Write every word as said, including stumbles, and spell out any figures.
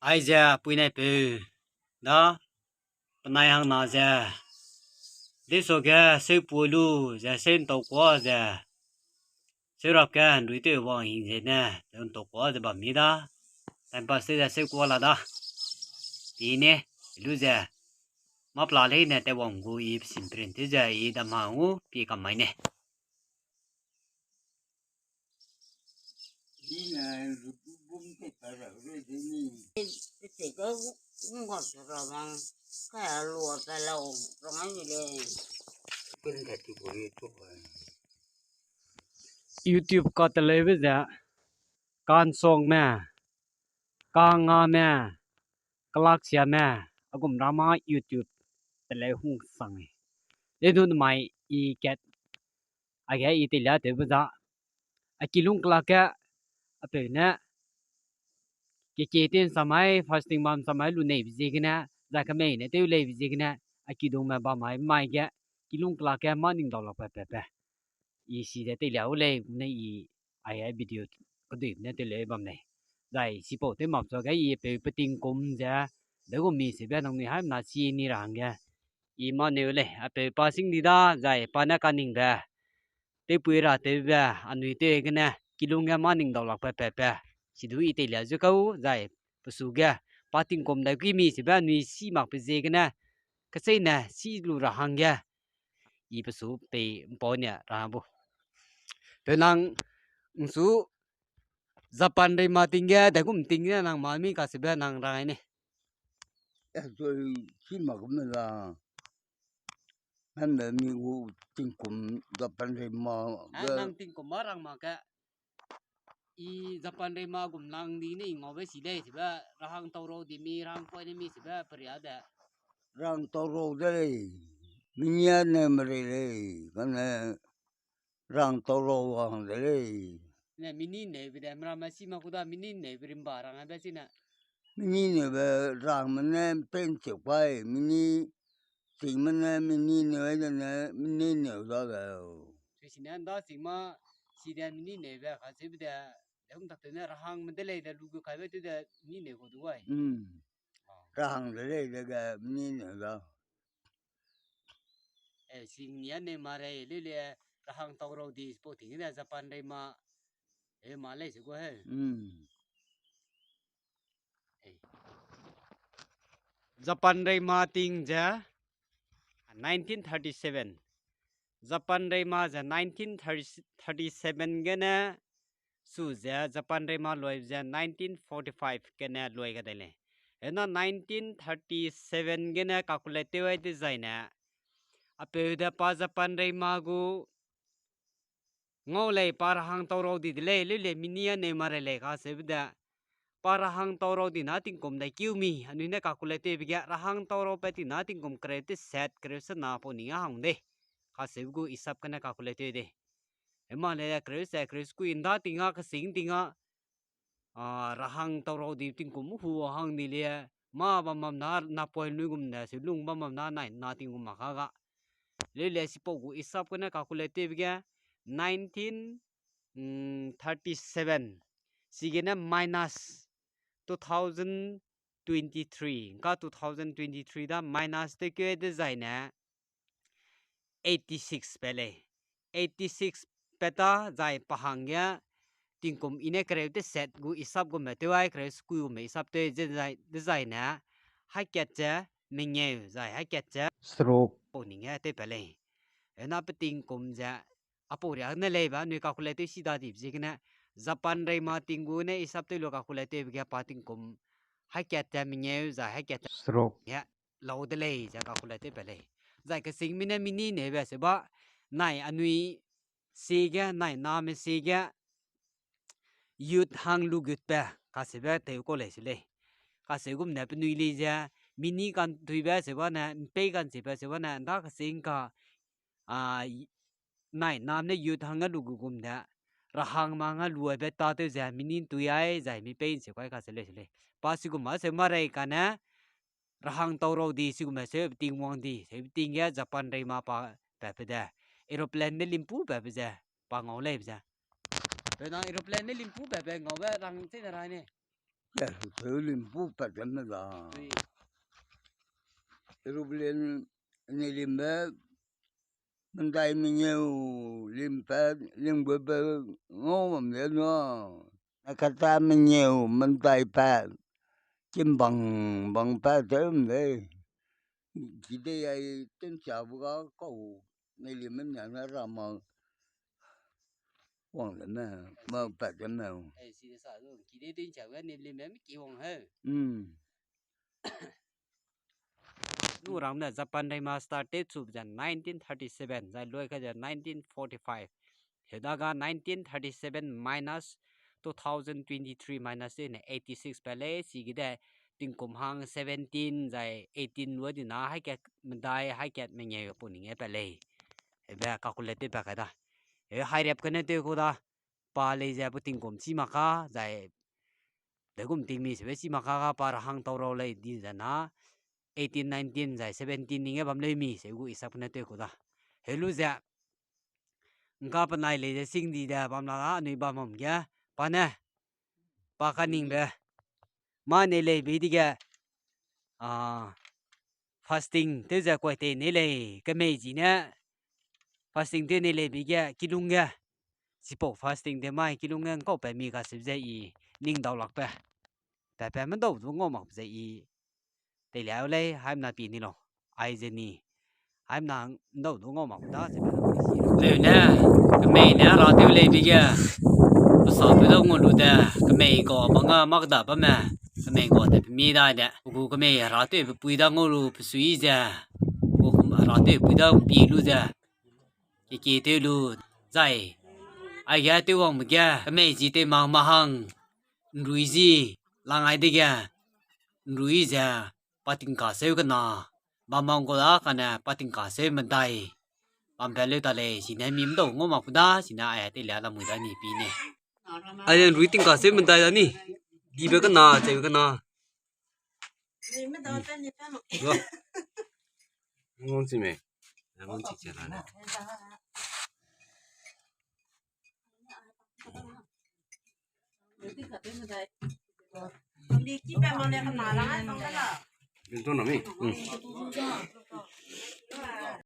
Aize puinai peu da, penai hangna ze, deiso ge seupu lu ze, seu ntau kua ze, seurap ge nrui tew wang hing ze ne, seu ntau kua ze bam mi da, time pass tew ze seu kua la da. Pi ne, lu ze, mâ pela leine tewwang gu i pesin print tew ze i dam hang u pi kam mai ne. YouTube kateleube ze, kansongme, kangame, kelaksiame, a gum rama YouTube teleu hung sang e. Dedu mai i kat, age i teilia tewbe za, a kilung kelak ge, a peu ne, kekie tew nsamai, fasting bam nsamai lu neibe ziegene, zai kemei ne tew leibe ziegene, a kidungme bam mai mai ge, kilung kelak ge mâ ning dau lakbe pepe. I si ze teilia u lei, gum ne i, ai ai video keduibe ne tew lei bam lei. Zai sipau tew map zuage i peu peting kum ze, de gum mi sebe nangnui haimna si ni ra hangge, i mâ neu lei, a peu pa sing di da, zai pa ne kaningbe, tewpui ra tewbe, anui tew gene, kilung ge mâ ning dau lakbe pepe. Sidu i teilia zu kau, zai pesu ge, pa tingkum dai kui mi sebe anui si makbe ziegene, kecheîne si lu ra hangge, i pesu pei mpau ne ra bu. Pe nang, nsu, Japan reima ting ge, dai gum ting ge nang mâ mi kasebe nang rangai ne. Actually, si mak me la. Hande mi gu tingkum Japan reima. Nang tingkum mâ rang mak ge. I Japan reima gum lang di ne i ngaube si lei, sebe rahang taurau di mi, rahang poine mi sebe peria de. Rahang taurau de lei, minia ne merei lei, kane rahang taurau wang de lei. Ne mini neube de, meramme si mak ku da mini neube rimba rang aibe chine. Mini neube rahangme ne pen cheu kai, mini chingme ne mini neu de ne, mini neu da de. Sui sine nda chingma, si de mini neube, kacheube de, de hung tak tew ne rahangme de lei de lu gu kaibe tew de mini neu kau du ai. Rahang de lei dege mini neu da. E, sing nia ne ma rei, leu le rahang taurau di, sipau ting de Japan reima, e, ma lei se gu he. Japan reima ting ze, nineteen thirty-seven. Japan reima ze nineteen thirty-seven gene, su ze Japan reima loi ze nineteen forty-five gene loi ga dei lei. Ena nineteen thirty-seven gene calculate tew ai dezaine, apeu de pa Japan reima gu ngau lei pa rahang taurau di de lei, leu le mini a neu ma rei lei kacheube de. Pa rahang taurau di na tingkum dai kiu mi, anui ne calculate tewbe ge, rahang taurau pe ti na tingkum kereu teset, kereu sena pau ning a hang de. Kacheube gu isap gene calculate tew de. Ema le kereu se, kereu sekui nda ting a, kesing ting a, a, rahang taurau di tingkum hu hang di le, mâ bam bam na, napoi nui gum de, se lung bam bam na, nai na tingkum mak ka ga. Leu le sipau gu isap gene calculate tewbe ge, nineteen thirty-seven. Sigene minus two thousand twenty-three. Ngka two thousand twenty-three da minus tewkeu dezaine eighty-six pe lei. Eighty-six pe ta zai pa hangge tingkum i ne kereu teset gu isap gume tew ai, kereu sekui gume isap tew ze zai, dezaine, haikat ze mengeu zai haikat ze seruk pau ning ge tew pe lei. Ena pe tingkum ze, apau ria ne lei ba, anui calculate tew si da dibe ziegene, Japan reima ting gu ne isap tew lu calculate tewbe ge pa tingkum, haikat ze mengeu zai haikat ze seruk ge lau de lei ze calculate tew pe lei. Zai kesingme ne mini neube se ba, nai anui sige, nai name sige, youth hang lu gutbe, kacheube tew kau lei se lei. Kacheu gum ne penui lei ze, mini kantuibe se bane, mpei kanchibe se bane, nda kesing ka, a, nai nam ne youth hang a lu gu gum de, rahang ma hang a lu aibe tâtew ze, mini ntui ai, zai mi pei nse kai kacheu lei se lei. Pa sigum a seu ma rei kane, rahang taurau di, sigume seu ting wang di, seu ting ge Japan reima pa patbe de, aeroplane ne limpu patbe ze, pa ngau leibe ze. Pe na aeroplane ne limpu patbe ngaube rang chei ne rai ne. Ka, teu limpu pat te me da. Aeroplane ne limbe, mendai mengeu, limpat, limguebe, ngau bam de nua. Nakata mengeu, mendai pat, kimbang, bang pat tew m de. Kide ai tencha bu ga kau, ne lim ne na ra ma. Wang de me, ma pat de me. Eh, si de sa du, kide tencha ga ne lim me ki wang he. Hmm. Nu ram ne Japan Reima start te chu ze nineteen thirty-seven, zai loi ka ze nineteen forty-five. Hedaga nineteen thirty-seven minus two thousand twenty-three minus ne eighty-six pa lei, chigide tingkum hang seventeen zai eighteen lua di na haikat medai haikat mengeu pu ning e pa lei. Hebe calculate pa kai da. He hai rep kene tew ku da. Pa lei ze pu tingkum chi maka, zai degum tingmi sebe chi maka ga pa ra hang tau rau lei di ze na, eighteen, nineteen, zai seventeen ning e bam lei mi, se gu isap ne tew ku da. Helu ze, ngka penai lei ze sing di de bam la da, anui bam mam ge, pa ne, pa kaningbe, ma ne lei bei dige, a, fasting tew ze kuai tei ne lei, kemei ji ne, fasting tew ne lei bei ge, kilung ge, chipau fasting tew mai kilung ge ngkau pa mi ga sebe ze i ning dau lak pe. Pa pa mendau du ngau mak ze i, teilia lei, haimna pi ni lau, ai ze ni, haimna mendau du ngau mak da ze. Leu ne, kemei ne hera tew lei bei ge, pe sa pe dau ngau lu de, kemei ga bang ga mak da bamme, kemei ga te pe mi dai de, pe gu kemei hera tew pe pui da ngau lu pe sui ze, pe gu hera tew pui da pi lu ze, keke tew lu, zai, aige tew wangbe ge, kemei ji tew mak ma hang, nrui ji, lang ai dege, nrui ze, pa tingka seu kena, bam bam gu da kane pa tingka seu medai, bam pa leu ta lei, sine mi mdau ngau mak pu da, sine ai teilia lamui da ni pi ne. Ai nrui tingka seu medai da ni, dibe kena, cheu kena. Ngong chi me. Ngong chi che la ne. Bin to na mi.